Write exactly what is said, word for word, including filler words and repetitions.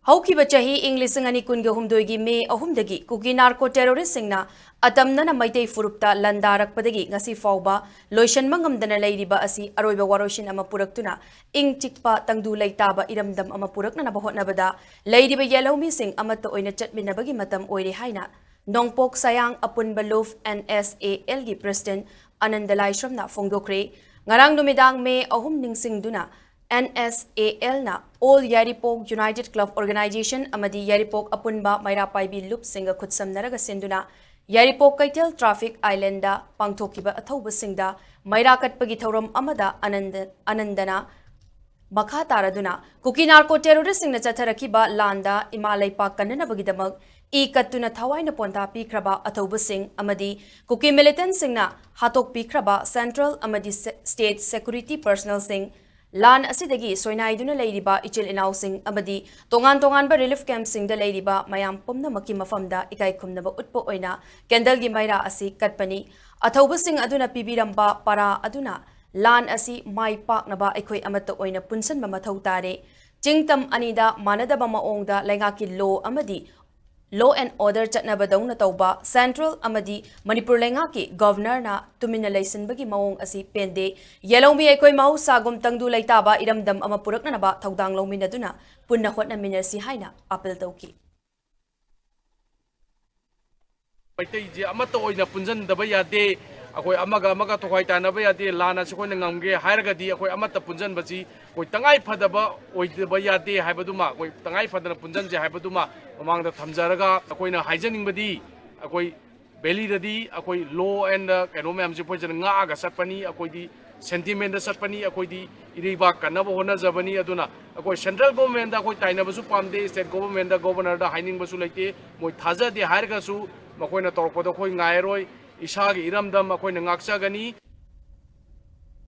ꯍꯧꯈꯤꯕ ꯆꯍꯤ ꯏꯪ ꯂꯤꯁꯤꯡ ꯑꯅꯤ ꯀꯨꯟꯒ ꯍꯨꯝꯗꯣꯏꯒꯤ ꯃꯦ ꯑꯍꯨꯝꯗꯒꯤ ꯀꯨꯀꯤ ꯅꯥꯔꯀꯣ ꯇꯦꯔꯣꯔꯤꯁꯁꯤꯡꯅ ꯑꯇꯝꯅꯅ ꯃꯩꯇꯩ ꯐꯨꯔꯨꯞꯇ ꯂꯥꯟꯗꯥꯔꯛꯄꯗꯒꯤ ꯉꯁꯤ ꯐꯥꯎꯕ ꯂꯣꯏꯁꯤꯟꯕ ꯉꯝꯗꯅ ꯂꯩꯔꯤꯕ ꯑꯁꯤ ꯑꯔꯣꯏꯕ ꯋꯥꯔꯣꯏꯁꯤꯟ ꯑꯃ ꯄꯨꯔꯛꯇꯨꯅ ꯏꯪ ꯆꯤꯛꯄ ꯇꯪꯗꯨ ꯂꯩꯇꯥꯕ ꯏꯔꯝꯗꯝ ꯑꯃ ꯄꯨꯔꯛꯅꯅꯕ ꯍꯣꯠꯅꯕꯗ ꯂꯩꯔꯤꯕ ꯌꯦꯜꯍꯧꯃꯤꯁꯤꯡ ꯑꯃꯠꯇ ꯑꯣꯏꯅ ꯆꯠꯃꯤꯟꯅꯕꯒꯤ ꯃꯇꯝ ꯑꯣꯏꯔꯦ ꯍꯥꯏꯅ ꯅꯣꯡꯄꯣꯛ ꯁꯌꯥꯡ ꯑꯄꯨꯟꯕ ꯂꯨꯞ, NSAL ꯒꯤ president ꯑꯅꯟꯗ ꯂꯥꯏꯁ꯭ꯔꯝꯅ ꯐꯣꯡꯗꯣꯛꯈ꯭ꯔꯦ꯫ ꯉꯔꯥꯡ ꯅꯨꯃꯤꯗꯥꯡ ꯃꯦ ꯑꯍꯨꯝ ꯅꯤꯡꯁꯤꯡꯗꯨꯅ NSAL ꯅ All Yairipok United Club Organization ꯑꯃꯗꯤ ꯌꯥꯏꯔꯤꯄꯣꯛ ꯑꯄꯨꯟꯕ ꯃꯩꯔꯥ ꯄꯥꯏꯕꯤ ꯂꯨꯞꯁꯤꯡꯒ ꯈꯨꯠꯁꯝꯅꯔꯒ ꯁꯤꯟꯗꯨꯅ ꯌꯥꯏꯔꯤꯄꯣꯛ ꯀꯩꯊꯦꯜ traffic island ꯗ ꯄꯥꯡꯊꯣꯛꯈꯤꯕ ꯑꯊꯧꯕꯁꯤꯡꯗ ꯃꯩꯔꯥ ꯀꯠꯄꯒꯤ ꯊꯧꯔꯝ ꯑꯃꯗ ꯑꯅꯟꯗ, ꯑꯅꯟꯗꯅ ꯃꯈꯥ ꯇꯥꯔꯗꯨꯅ ꯀꯨꯀꯤ ꯅꯥꯔꯀꯣ ꯇꯦꯔꯣꯔꯤꯁꯁꯤꯡꯅ ꯆꯠꯊꯔꯛꯈꯤꯕ ꯂꯥꯟꯗ ꯏꯃꯥ ꯂꯩꯄꯥꯛ ꯀꯟꯅꯅꯕꯒꯤꯗꯃꯛ ꯏ ꯀꯠꯇꯨꯅ ꯊꯋꯥꯏꯅ ꯄꯣꯟꯊꯥ ꯄꯤꯈ꯭ꯔꯕ ꯑꯊꯧꯕꯁꯤꯡ ꯑꯃꯗꯤ ꯀꯨꯀꯤ militantꯁꯤꯡꯅ ꯍꯥꯠꯇꯣꯛꯄꯤꯈ꯭ꯔꯕ central ꯑꯃꯗꯤ se-, state security personnelꯁꯤꯡ, ꯂꯥꯟ ꯑꯁꯤꯗꯒꯤ ꯁꯣꯏꯅꯥꯏꯗꯨꯅ ꯂꯩꯔꯤꯕ ꯏꯆꯤꯜ ꯏꯅꯥꯎꯁꯤꯡ ꯑꯃꯗꯤ ꯇꯣꯉꯥꯟ ꯇꯣꯉꯥꯟꯕ relief campꯁꯤꯡꯗ ꯂꯩꯔꯤꯕ ꯃꯌꯥꯝ ꯄꯨꯝꯅꯃꯛꯀꯤ ꯃꯐꯝꯗ ꯏꯀꯥꯏ ꯈꯨꯝꯅꯕ ꯎꯠꯄ ꯑꯣꯏꯅ candleꯒꯤ ꯃꯩꯔꯥ ꯑꯁꯤ ꯀꯠꯄꯅꯤ꯫ ꯑꯊꯧꯕꯁꯤꯡ ꯑꯗꯨꯅ ꯄꯤꯕꯤꯔꯝꯕ ꯄꯔꯥ ꯑꯗꯨꯅ ꯂꯥꯟ ꯑꯁꯤ ꯃꯥꯏ ꯄꯥꯛꯅꯕ ꯑꯩꯈꯣꯏ ꯑꯃꯠꯇ ꯑꯣꯏꯅ ꯄꯨꯟꯁꯤꯟꯕ ꯃꯊꯧ ꯇꯥꯔꯦ꯫ ꯆꯤꯡꯇꯝ ꯑꯅꯤꯗ ꯃꯥꯟꯅꯗꯕ ꯃꯑꯣꯡꯗ ꯂꯩꯉꯥꯛꯀꯤ law ꯑꯃꯗꯤ law and order ꯆꯠꯅꯕꯗꯧꯅ ꯇꯧꯕ central ꯑꯃꯗꯤ ꯃꯅꯤꯄꯨꯔ ꯂꯩꯉꯥꯛꯀꯤ governorꯅ ꯇꯨꯃꯤꯟꯅ ꯂꯩꯁꯤꯟꯕꯒꯤ ꯃꯑꯣꯡ ꯑꯁꯤ ꯄꯦꯟꯗꯦ꯫ ꯌꯦꯜꯍꯧꯃꯤ ꯑꯩꯈꯣꯏ ꯃꯍꯧꯁꯥꯒꯨꯝ ꯇꯪꯗꯨ ꯂꯩꯇꯥꯕ ꯏꯔꯝꯗꯝ ꯑꯃ ꯄꯨꯔꯛꯅꯅꯕ ꯊꯧꯗꯥꯡ ꯂꯧꯃꯤꯟꯅꯗꯨꯅ ꯄꯨꯟꯅ ꯍꯣꯠꯅꯃꯤꯟꯅꯁꯤ ꯍꯥꯏꯅ appeal ꯇꯧꯈꯤ꯫ ꯃꯩꯇꯩꯁꯦ ꯑꯃꯠꯇ ꯑꯣꯏꯅ ꯄꯨꯟꯁꯤꯟꯗꯕ ꯌꯥꯗꯦ꯫ ꯑꯩꯈꯣꯏ ꯑꯃꯒ ꯑꯃꯒ ꯇꯣꯈꯥꯏ ꯇꯥꯅꯕ ꯌꯥꯗꯦ꯫ ꯂꯥꯟ ꯑꯁꯤ ꯑꯩꯈꯣꯏꯅ ꯉꯝꯒꯦ ꯍꯥꯏꯔꯒꯗꯤ ꯑꯩꯈꯣꯏ ꯑꯃꯠꯇ ꯄꯨꯟꯁꯤꯟꯕꯁꯤ ꯑꯩꯈꯣꯏ ꯇꯉꯥꯏ ꯐꯗꯕ ꯑꯣꯏꯗꯕ ꯌꯥꯗꯦ ꯍꯥꯏꯕꯗꯨꯃ, ꯑꯩꯈꯣꯏ ꯇꯉꯥꯏ ꯐꯗꯅ ꯄꯨꯟꯁꯤꯟꯁꯦ ꯍꯥꯏꯕꯗꯨꯃ ꯃꯃꯥꯡꯗ ꯊꯝꯖꯔꯒ, ꯑꯩꯈꯣꯏꯅ ꯍꯥꯏꯖꯅꯤꯡꯕꯗꯤ ꯑꯩꯈꯣꯏ valleyꯗꯗꯤ ꯑꯩꯈꯣꯏ law and ꯀꯩꯅꯣ ꯃꯌꯥꯝꯁꯦ ꯑꯩꯈꯣꯏꯁꯤꯅ ꯉꯥꯛꯑꯒ ꯆꯠꯄꯅꯤ꯫ ꯑꯩꯈꯣꯏꯗꯤ sentimentꯗ ꯆꯠꯄꯅꯤ꯫ ꯑꯩꯈꯣꯏꯗꯤ ꯏꯔꯩꯕꯥꯛ ꯀꯟꯅꯕ ꯍꯣꯠꯅꯖꯕꯅꯤ꯫ ꯑꯗꯨꯅ ꯑꯩꯈꯣꯏ central governmentꯗ ꯑꯩꯈꯣꯏ ꯇꯥꯏꯅꯕꯁꯨ ꯄꯥꯝꯗꯦ, state governmentꯗ, governorꯗ ꯍꯥꯏꯅꯤꯡꯕꯁꯨ ꯂꯩꯇꯦ꯫ ꯃꯣꯏ ꯊꯥꯖꯗꯦ ꯍꯥꯏꯔꯒꯁꯨ ꯃꯈꯣꯏꯅ ꯇꯧꯔꯛꯄꯗꯣ ꯑꯩꯈꯣꯏ ꯉꯥꯏꯔꯣꯏ꯫ ꯏꯁꯥꯒꯤ ꯏꯔꯝꯗꯝ ꯑꯩꯈꯣꯏꯅ ꯉꯥꯛꯆꯒꯅꯤ꯫